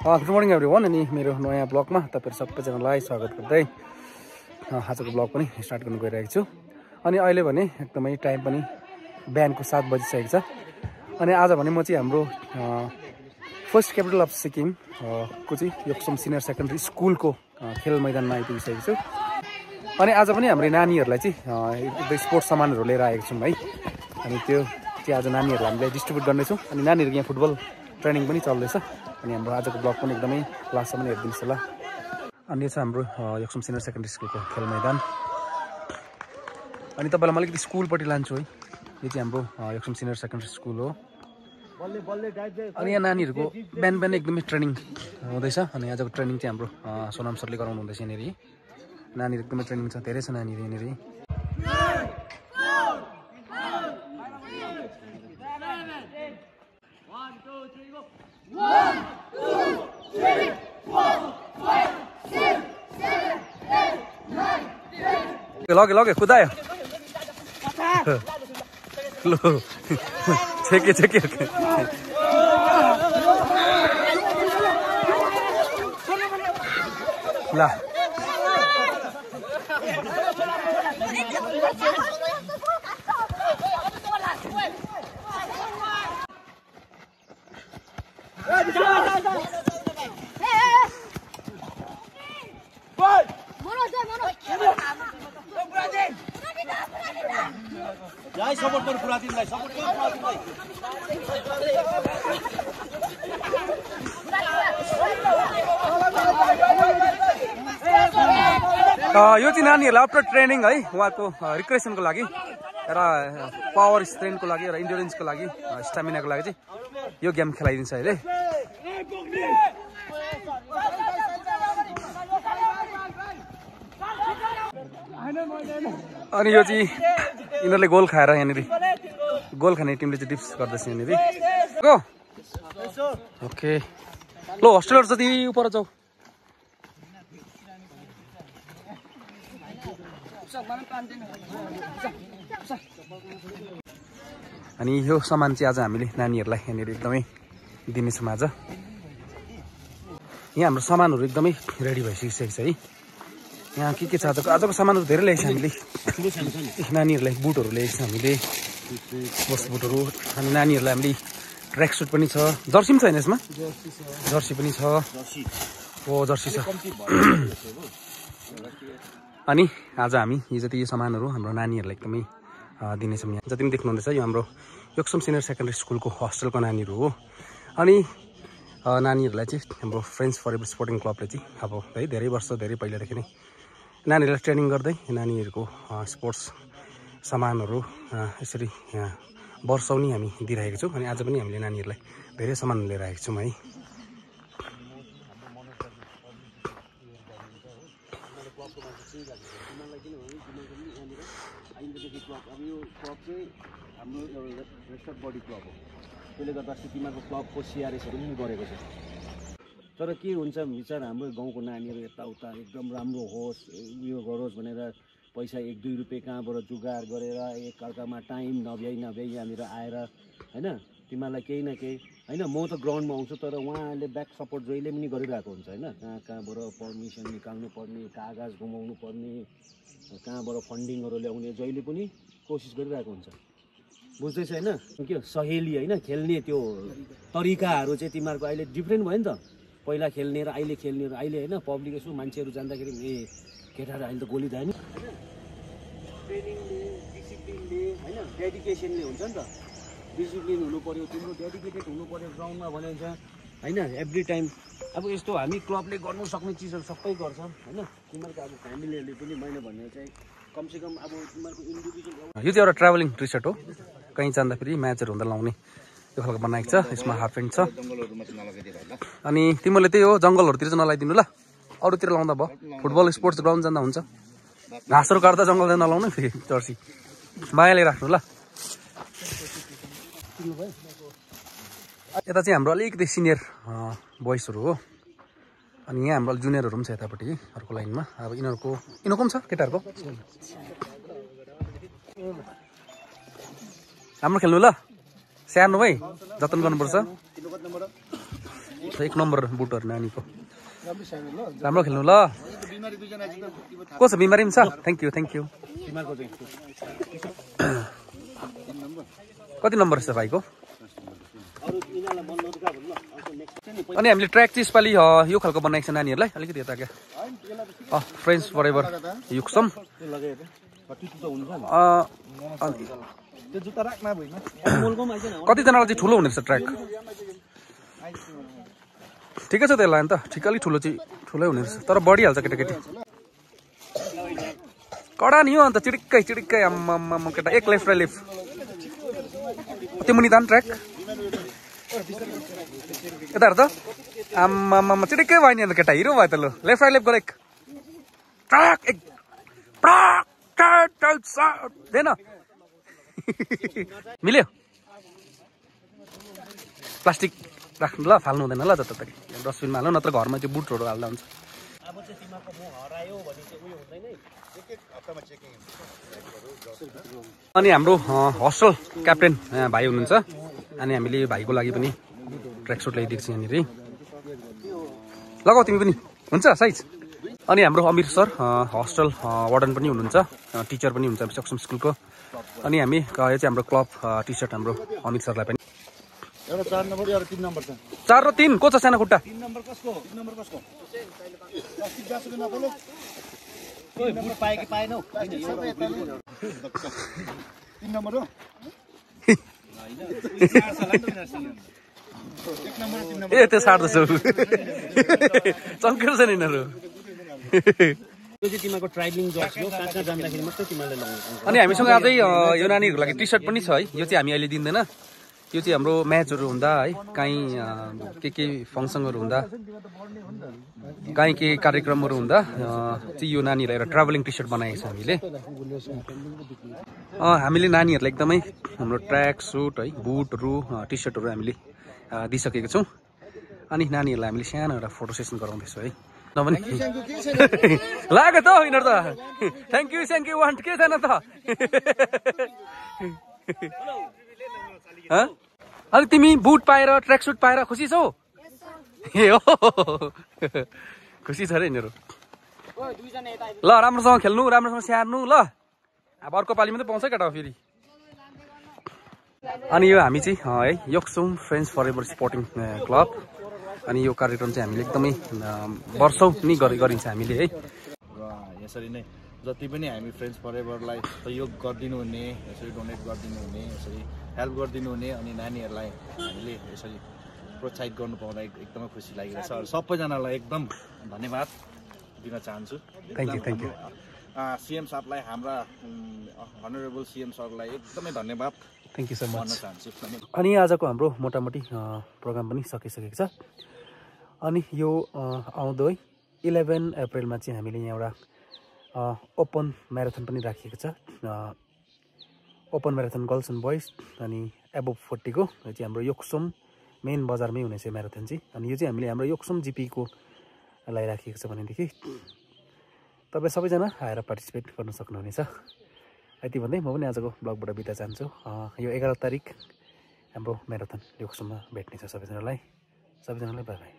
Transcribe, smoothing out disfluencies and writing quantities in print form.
Good morning everyone. अनि मेरो नयाँ ब्लगमा तपाईँहरू सबैजनालाई स्वागत गर्दै आजको ब्लग पनि स्टार्ट गर्न गइरहेको छु। अनि अहिले भने एकदमै टाइम पनि बिहानको 7 बजिसकेको छ। अनि आज भने म चाहिँ हाम्रो फर्स्ट क्यापिटल अफ सिक्किम को चाहिँ योक्सम सिनियर सेकेन्डरी स्कुलको खेल मैदानमा आइपुगिसकेको छु। अनि आज पनि हाम्रो नानीहरूलाई चाहिँ एकदमै स्पोर्ट्स सामानहरू लिएर आएको छौँ है। अनि त्यो चाहिँ आज नानीहरूलाई हामीले डिस्ट्रिब्युट गर्नेछौँ। अनि नानीहरूको यहाँ फुटबल ट्रेनिङ पनि चल्दैछ। अनि हाम्रो आजको ब्लग पनि एकदमै लास्टसम्म हेरिदिनुहोस् होला। अनि यो चाहिँ हाम्रो योक्सम सिनियर सेकेन्डरी स्कुलको खेल मैदान। अनि तपाईँलाई म अलिकति स्कुलपट्टि लान्छु है। यो चाहिँ हाम्रो योक्सम सिनियर सेकेन्डरी स्कुल हो। अनि यहाँ नानीहरूको बिहान बिहान एकदमै ट्रेनिङ हुँदैछ। अनि आजको ट्रेनिङ चाहिँ हाम्रो सोनाम सरले गराउनु हुँदैछ यहाँनिर। नानीहरू एकदमै ट्रेनिङ छ, धेरै छ नानीहरू यहाँनिर। लगे लगे कुदायो लो छेके छेके ला सपोर्ट कर पूरा टीमलाई सपोर्ट कर पूरा टीमलाई। यो चाहिँ नानीहरूलाई आफ्टर ट्रेनिङ है, उहाँको रिक्रेसनको लागि र पावर स्ट्रेन्थको लागि र इन्ड्योरेन्सको लागि स्टामिनाको लागि चाहिँ यो गेम खेलाइदिन्छ अहिले। अनि यो चाहिँ यिनीहरूले गोल खाएर यहाँनिर गोल खाने टिमले चाहिँ डिप्स गर्दैछ यहाँनिर। गो ओके लो हस्टेलहरू जति उपर जाऊ। अनि यो सामान चाहिँ आज हामीले नानीहरूलाई यहाँनिर एकदमै दिनेछौँ। आज यहाँ हाम्रो सामानहरू एकदमै रेडी भइसकिसकेको छ है। यहाँ के छ आजको सामानहरू धेरै ल्याएको छ हामीले। नानीहरूलाई बुटहरू ल्याएको छ हामीले, बस बुटहरू। अनि नानीहरूलाई हामीले ट्र्याक सुट पनि छ, जर्सी पनि छ यसमा, जर्सी पनि छ। ओ जर्सी छ। अनि आज हामी यो जति यो सामानहरू हाम्रो नानीहरूलाई एकदमै दिनेछौँ। यहाँ जति पनि देख्नुहुँदैछ यो हाम्रो योक्सम सिनियर सेकेन्डरी स्कुलको हस्टेलको नानीहरू हो। अनि नानीहरूलाई चाहिँ हाम्रो फ्रेन्ड्स फर एभर स्पोर्टिङ क्लबले चाहिँ अब है धेरै वर्ष धेरै पहिलादेखि नै नानीहरूलाई ट्रेनिङ गर्दै नानीहरूको स्पोर्ट्स सामानहरू यसरी वर्षौनी हामी दिइरहेको छौँ। अनि आज पनि हामीले नानीहरूलाई धेरै सामान लिएर आएको छौँ है। हाम्रो एउटा रेस्टर्ड बडी क्लब हो, त्यसले गर्दा तिमीहरूको क्लबको सिआरएसहरू पनि गरेको छ। तर के हुन्छ विचार हाम्रो गाउँको नानीहरू यताउता एकदम राम्रो होस्, उयो गरोस् भनेर पैसा 1-2 रुपियाँ कहाँबाट जुगाड गरेर एकअर्कामा टाइम नभ्याइ यहाँनिर आएर होइन तिमीहरूलाई केही न केही होइन। म त ग्राउन्डमा आउँछु तर उहाँहरूले ब्याक सपोर्ट जहिले पनि गरिरहेको हुन्छ होइन। कहाँबाट पर्मिसन निकाल्नु पर्ने, कागज घुमाउनु पर्ने, कहाँबाट फन्डिङहरू ल्याउने जहिले पनि कोसिस गरिरहेको हुन्छ। बुझ्दैछ होइन के सहेली होइन खेल्ने त्यो तरिकाहरू चाहिँ तिमीहरूको अहिले डिफ्रेन्ट भयो नि त। पहिला खेल्ने र अहिले खेल्ने र अहिले होइन पब्लिक यसो मान्छेहरू जाँदाखेरि केटाहरू अहिले त गोली खायो नि। ट्रेनिङले डिसिप्लिनले होइन डेडिकेसनले हुन्छ नि त। डिसिप्लिन हुनु पऱ्यो, तिम्रो डेडिकेटेड हुनु पऱ्यो ग्राउन्डमा भनेको छ होइन। एभ्री टाइम अब यस्तो हामी क्लबले गर्नु सक्ने चिजहरू सबै गर्छ होइन। तिमीहरूको अब फ्यामिलीहरूले पनि मैले भन्ने चाहिँ कमसेकम अब तिमीहरूको इन्डिभिजुअल। यो चाहिँ एउटा ट्राभलिङ टी सर्ट हो, कहीँ जाँदाखेरि म्याचहरू हुँदा लाउने यो खालको बनाएको छ। यसमा हाफ प्यान्ट छ। अनि तिमीहरूले त्यही हो जङ्गलहरूतिर चाहिँ नलाइदिनु ल, अरूतिर लाउँदा भयो। फुटबल स्पोर्ट्स ग्राउन्ड जाँदा हुन्छ, घाँसहरू काट्दा जङ्गल जाँदा लाउनु फेरि जर्सी मायाले राख्नु ल। यता चाहिँ हाम्रो अलिकति सिनियर बोइसहरू हो। अनि यहाँ हाम्रो जुनियरहरू पनि छ यतापट्टि अर्को लाइनमा। अब यिनीहरूको पनि छ केटाहरूको। राम्रो खेल्नु ल, स्याहार्नु भाइ, जतन गर्नुपर्छ। एक नम्बर बुटहरू नानीको राम्रो खेल्नु ल को छ बिमारी पनि छ थ्याङ्क यू कति नम्बर छ भाइको अनि हामीले ट्र्याक चाहिँ यसपालि यो खालको बनाएको छ नानीहरूलाई अलिकति यता क्या फ्रेन्ड्स फरएभर युक्सम कतिजनालाई चाहिँ ठुलो हुने रहेछ ट्र्याक ठिकै छ त्यसलाई अन्त ठिक अलिक ठुलै हुने रहेछ तर बढिहाल्छ केटाकेटी कडा नि हो अन्त चिडिक्कै आम्मा केटा एक लेफ्ट र लेफ्ट त्यो मुनि तान ट्र्याक यता हेर त आम्मा चिडिक्कै भयो नि अन्त केटा हिरो भयो त ल लेफ्ट राइट लेफ्ट गरे ट्र्याक एक दिएन मिल्यो प्लास्टिक राख्नु ल फाल्नु हुँदैन ल जताततै डस्टबिनमा हाल्नु नत्र घरमा त्यो बुटहरू हाल्दा हुन्छ अनि हाम्रो हस्टल क्याप्टेन भाइ हुनुहुन्छ अनि हामीले भाइको लागि पनि ट्र्याक सुट ल्याइदिएको छ यहाँनिर लगाऊ तिमी पनि हुन्छ साइज अनि हाम्रो अमिर सर हस्टल वार्डन पनि हुनुहुन्छ टिचर पनि हुन्छ सक्षम स्कुलको अनि हामी यो चाहिँ हाम्रो क्लब टी सर्ट हाम्रो अमित सरलाई पनि 4 नम्बर र 3 नम्बर छ 4 र 3 को छ सानो खुट्टा 3 नम्बर कसको ओइ बुट पाए कि पाएनौ हैन यो 3 नम्बर हो ए त्यो सार्दैछु चम्केर छ नि यिनीहरू यो चाहिँ तिमीको ट्राइबलिङ जर्सी हो कहाँ जाँदाखेरि मात्रै तिमीले लगाउनु अनि हामीसँग अझै यो नानीहरूको लागि टी सर्ट पनि छ है यो चाहिँ हामी अहिले दिँदैन यो चाहिँ हाम्रो म्याचहरू हुँदा है काहीँ के फङ्सनहरू हुँदा काहीँ के कार्यक्रमहरू हुँदा चाहिँ यो नानीहरूलाई एउटा ट्राभलिङ टी सर्ट बनाएको छ हामीले नानीहरूलाई एकदमै हाम्रो ट्र्याक सुट है बुटहरू टी सर्टहरू हामीले दिइसकेको छौँ अनि नानीहरूलाई हामीले सानो एउटा फोटो सेसन गराउँदैछौँ है नभने लाग्यो त यिनीहरू त थ्याङ्क यू वान्ट के छैन त अनि तिमी बुट पाएर ट्र्याक सुट पाएर खुसी छौ ए हो खुसी छ र यिनीहरू ल राम्रोसँग खेल्नु राम्रोसँग स्याहार्नु ल अब अर्को पालि मात्रै पाउँछ केटा फेरि अनि यो हामी चाहिँ है योक्सुम फ्रेन्ड्स फरएभर स्पोर्टिङ क्लब अनि यो कार्यक्रम चाहिँ हामीले एकदमै वर्षौं नि गरिन्छ हामीले है र यसरी नै जति पनि हामी फ्रेन्ड्स फरएभरलाई सहयोग गरिदिनु हुने यसरी डोनेट गरिदिनु हुने यसरी हेल्प गरिदिनु हुने अनि नानीहरूलाई हामीले यसरी प्रोत्साहित गर्नु पाउँदा एकदमै खुसी लागिरहेछ सबैजनालाई एकदम धन्यवाद दिन चाहन्छु थ्याङ्क यू सीएम साहबलाई हाम्रा अनरेबल सीएम सरलाई एकदमै धन्यवाद थ्याङ्क यू सो भन्न मच चाहन्छु अनि आजको हाम्रो मोटामोटी प्रोग्राम पनि सकिसकेको छ अनि यो आउँदो 11 अप्रिलमा चाहिँ हामीले यहाँ एउटा ओपन म्याराथन पनि राखिएको छ open marathon girls and boys अनि एबोभ 40 को यो चाहिँ हाम्रो योक्सुम मेन बजारमै हुनेछ म्याराथन चाहिँ अनि यो चाहिँ हामीले हाम्रो योक्सुम जिपीको लाई राखिएको छ भनेदेखि तपाईँ सबैजना आएर पार्टिसिपेट गर्न सक्नुहुनेछ यति भन्दै म पनि आजको ब्लगबाट बिदा चाहन्छु यो 11 तारिक हाम्रो म्याराथन योक्सुममा भेट्ने छ सबैजनालाई बाई बाई